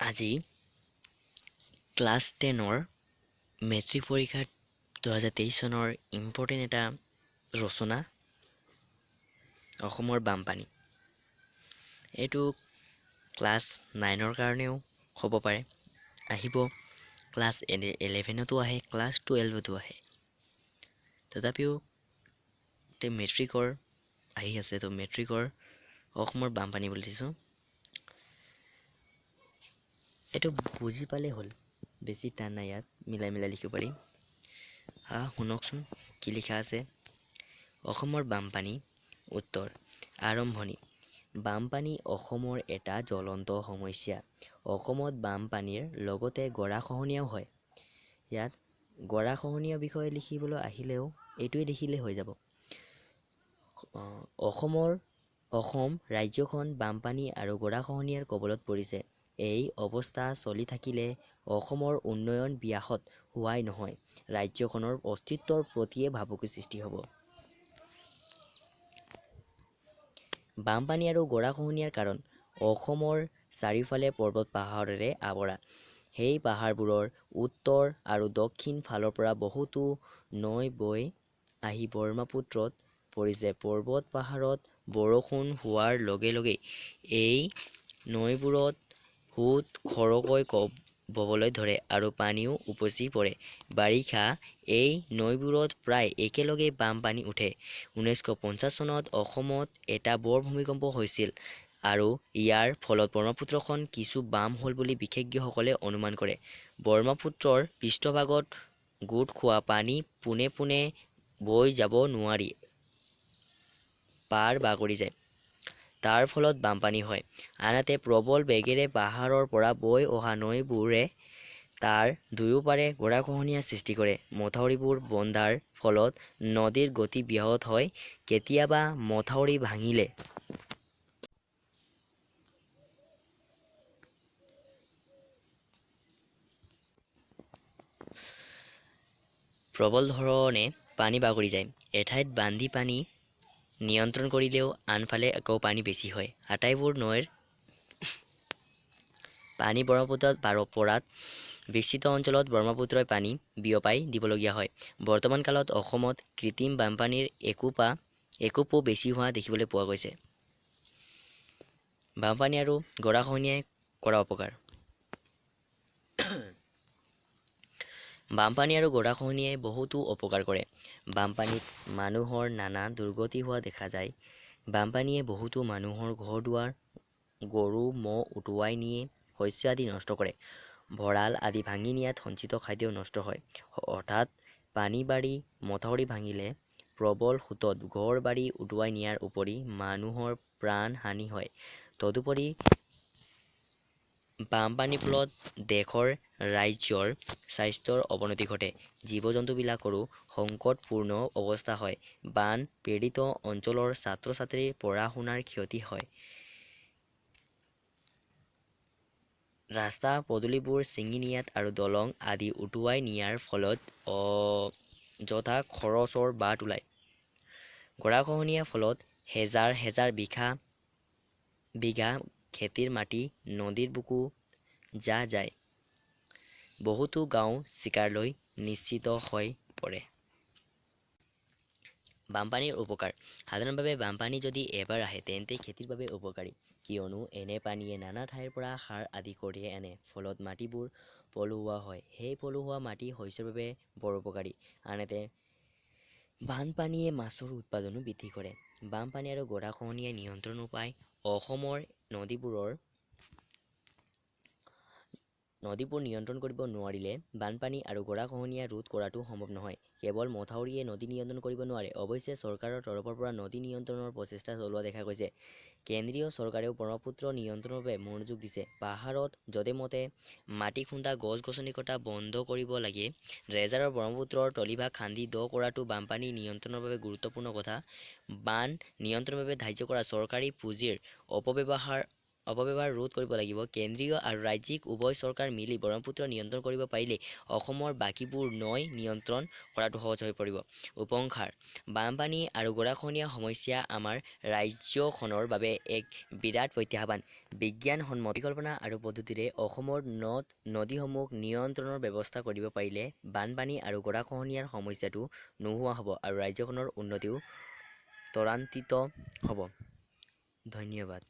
আজি ক্লাছ টেনৰ মেট্ৰিক পৰীক্ষাত 2023 চনৰ ইম্পৰ্টেণ্ট এটা ৰচনা অসমৰ বানপানী। এইটো ক্লাছ নাইনৰ কাৰণেও হ'ব পাৰে, আহিব। ক্লাছ ইলেভেনতো আহে, ক্লাছ টুৱেলভতো আহে। তথাপিও তে মেট্ৰিকৰ আহি আছে, তো মেট্ৰিকৰ অসমৰ বানপানী বুলি দিছোঁ। এইটো বুজি পালেই হ'ল, বেছি টান নাই, ইয়াত মিলাই মিলাই লিখিব পাৰি। শুনকচোন কি লিখা আছে। অসমৰ বানপানী। উত্তৰ আৰম্ভণি। বানপানী অসমৰ এটা জ্বলন্ত সমস্যা। অসমত বানপানীৰ লগতে গৰাখহনীয়াও হয়। ইয়াত গৰাখহনীয়াৰ বিষয়ে লিখিবলৈ আহিলেও এইটোৱে লিখিলে হৈ যাব। অসম ৰাজ্যখন বানপানী আৰু গৰাখহনীয়াৰ কবলত পৰিছে। এই অৱস্থা চলি থাকিলে অসমৰ উন্নয়ন ব্যাহত হোৱাই নহয়, ৰাজ্যখনৰ অস্তিত্বৰ প্ৰতিয়ে ভাবুকি সৃষ্টি হ'ব। বানপানী আৰু গৰাখহনীয়াৰ কাৰণ। অসমৰ চাৰিওফালে পৰ্বত পাহাৰেৰে আৱৰা। সেই পাহাৰবোৰৰ উত্তৰ আৰু দক্ষিণ ফালৰ পৰা বহুতো নৈ বৈ আহি ব্ৰহ্মপুত্ৰত পৰিছে। পৰ্বত পাহাৰত বৰষুণ হোৱাৰ লগে লগেই এই নৈবোৰত সোঁত খৰকৈ ববলৈ ধৰে আৰু পানীও উপচি পৰে। বাৰিষা এই নৈবোৰত প্ৰায় একেলগে বানপানী উঠে। 1950 চনত অসমত এটা বৰ ভূমিকম্প হৈছিল আৰু ইয়াৰ ফলত ব্ৰহ্মপুত্ৰখন কিছু বাম হ'ল বুলি বিশেষজ্ঞসকলে অনুমান কৰে। ব্ৰহ্মপুত্ৰৰ পৃষ্ঠভাগত গোট খোৱা পানী পোনে পোনে বৈ যাব নোৱাৰি পাৰ বাগৰি যায়, তাৰ ফলত বানপানী হয়। আনহাতে প্ৰবল বেগেৰে পাহাৰৰ পৰা বৈ অহা নৈবোৰে তাৰ দুয়োপাৰে গৰাখহনীয়াৰ সৃষ্টি কৰে। মথাউৰিবোৰ বন্ধাৰ ফলত নদীৰ গতি ব্যাহত হয়। কেতিয়াবা মথাউৰি ভাঙিলে প্ৰবল ধৰণে পানী বাগৰি যায়। এঠাইত বান্ধি পানী নিয়ন্ত্ৰণ কৰিলেও আনফালে আকৌ পানী বেছি হয়। আটাইবোৰ নৈৰ পানী ব্ৰহ্মপুত্ৰত পৰাত বিস্তৃত অঞ্চলত ব্ৰহ্মপুত্ৰই পানী বিয়পাই দিবলগীয়া হয়। বৰ্তমান কালত অসমত কৃত্ৰিম বানপানীৰ একোপো বেছি হোৱা দেখিবলৈ পোৱা গৈছে। বানপানী আৰু গৰাখহনীয়াই কৰা অপকাৰ। বানপানী আৰু গৰাখহনীয়াই বহুতো অপকাৰ কৰে। বানপানীত মানুহৰ নানা দুৰ্গতি হোৱা দেখা যায়। বানপানীয়ে বহুতো মানুহৰ ঘৰ দুৱাৰ, গৰু ম'হ উটুৱাই নিয়ে, শস্য আদি নষ্ট কৰে। ভঁৰাল আদি ভাঙি নিয়াত সঞ্চিত খাদ্যও নষ্ট হয়। হঠাৎ পানী বাঢ়ি মথাউৰি ভাঙিলে প্ৰবল সোঁতত ঘৰ বাৰী উটুৱাই নিয়াৰ উপৰি মানুহৰ প্ৰাণ হানি হয়। তদুপৰি বানপানীৰ ফলত দেশৰ ৰাজ্যৰ স্বাস্থ্যৰ অৱনতি ঘটে। জীৱ জন্তুবিলাকৰো সংকটপূৰ্ণ অৱস্থা হয়। বান পীড়িত অঞ্চলৰ ছাত্ৰ ছাত্ৰীৰ পঢ়া শুনাৰ ক্ষতি হয়। ৰাস্তা পদূলিবোৰ ছিঙি নিয়াত আৰু দলং আদি উটুৱাই নিয়াৰ ফলত অযথা খৰচৰ বাট ওলায়। গৰাখহনীয়াৰ ফলত হেজাৰ হেজাৰ বিঘা খেতিৰ মাটি নদীৰ বুকু জাহ যায়। বহুতো গাঁও চিকাৰলৈ নিশ্চিত হৈ পৰে। বানপানীৰ উপকাৰ। সাধাৰণভাৱে বানপানী যদি এবাৰ আহে তেন্তে খেতিৰ বাবে উপকাৰী, কিয়নো এনে পানীয়ে নানা ঠাইৰ পৰা সাৰ আদি কঢ়িয়াই আনে। ফলত মাটিবোৰ পলসুৱা হয়। সেই পলসুৱা মাটি শস্যৰ বাবে বৰ উপকাৰী। আনহাতে বানপানীয়ে মাছৰ উৎপাদনো বৃদ্ধি কৰে। বানপানী আৰু গৰাখহনীয়া নিয়ন্ত্ৰণ উপায়। অসমৰ নদীবোৰ নিয়ন্ত্ৰণ কৰিব নোৱাৰিলে বানপানী আৰু গৰাখহনীয়া ৰোধ কৰাটো সম্ভৱ নহয়। কেৱল মথাউৰিয়ে নদী নিয়ন্ত্ৰণ কৰিব নোৱাৰে। অৱশ্যে চৰকাৰৰ তৰফৰ পৰা নদী নিয়ন্ত্ৰণৰ প্ৰচেষ্টা চলোৱা দেখা গৈছে। কেন্দ্ৰীয় চৰকাৰেও ব্ৰহ্মপুত্ৰ নিয়ন্ত্ৰণৰ বাবে মনোযোগ দিছে। পাহাৰত যধে মতে মাটি খুন্দা, গছ গছনি কটা বন্ধ কৰিব লাগে। ড্ৰেজাৰৰ ব্ৰহ্মপুত্ৰৰ তলিভাগ খান্দি দ কৰাটো বানপানী নিয়ন্ত্ৰণৰ বাবে গুৰুত্বপূৰ্ণ কথা। বান নিয়ন্ত্ৰণৰ বাবে ধাৰ্য কৰা চৰকাৰী পুঁজিৰ অপব্যৱহাৰ অপব্যৱহাৰ ৰোধ কৰিব লাগিব। কেন্দ্ৰীয় আৰু ৰাজ্যিক উভয় চৰকাৰ মিলি ব্ৰহ্মপুত্ৰ নিয়ন্ত্ৰণ কৰিব পাৰিলেই অসমৰ বাকীবোৰ নৈ নিয়ন্ত্ৰণ কৰাটো সহজ হৈ পৰিব। উপসংহাৰ: বানপানী আৰু গৰাখহনীয়া সমস্যা আমাৰ ৰাজ্যখনৰ বাবে এক বিৰাট প্ৰত্যাহ্বান। বিজ্ঞানসন্মত পৰিকল্পনা আৰু পদ্ধতিৰে অসমৰ নদ নদীসমূহ নিয়ন্ত্ৰণৰ ব্যৱস্থা কৰিব পাৰিলে বানপানী আৰু গৰাখহনীয়াৰ সমস্যাটো নোহোৱা হ'ব আৰু ৰাজ্যখনৰ উন্নতিও ত্বৰান্বিত হ'ব। ধন্যবাদ।